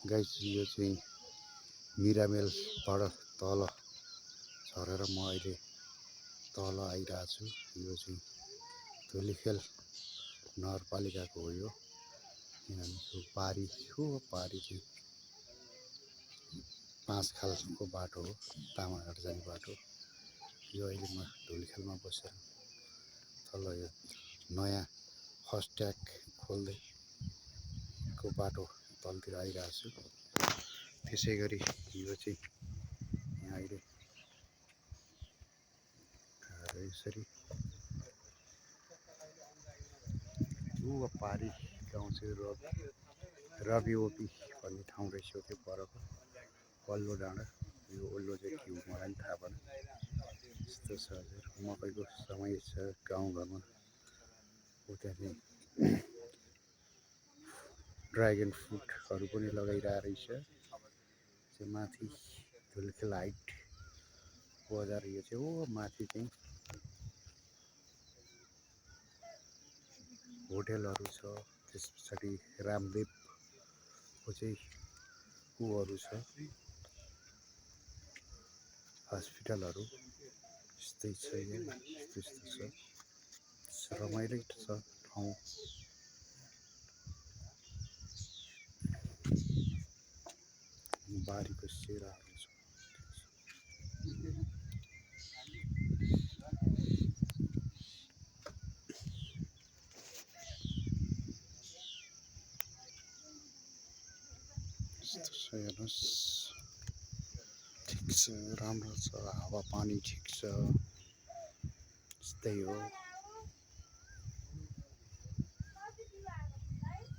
Guys यो चाहिँ मिरामेलबाट तल झरेर म अहिले तल आइरहेको छु। यो चाहिँ धुलिखेल नगरपालिकाको हो यो। किनभने पारी चाहिँ पाँचखालको बाटो हो, तामाघाट जाने बाटो। यो अहिले म धुलिखेलमा बसेर तल यो नयाँ फास्ट्याग खोल्दै को बाटो तलतिर आइरहेको छु। त्यसै गरी यो चाहिँ यहाँ अहिले यसरी पारी गाउँ चाहिँ रवि ओपी भन्ने ठाउँ रहेछ त्यो परको पल्लो डाँडा। यो ओल्लो चाहिँ के हो मलाई पनि थाहा भएन। यस्तो छ हजुर, मकैको समय छ गाउँघरमा। उता चाहिँ ड्रागन फ्रुटहरू पनि लगाइरहेको रहेछ। चाहिँ माथि धुलिखेल हाइट बजार यो चाहिँ हो। माथि चाहिँ होटेलहरू छ। त्यस पछाडि रामदेवको चाहिँ ऊहरू छ, हस्पिटलहरू। यस्तै छ यो, यस्तो छ, रमाइलो छ ठाउँ। बारीको सेराहरू छ। यस्तो छ हेर्नुहोस्, ठिक छ, राम्रो छ, हावा पानी ठिक छ। यस्तै हो।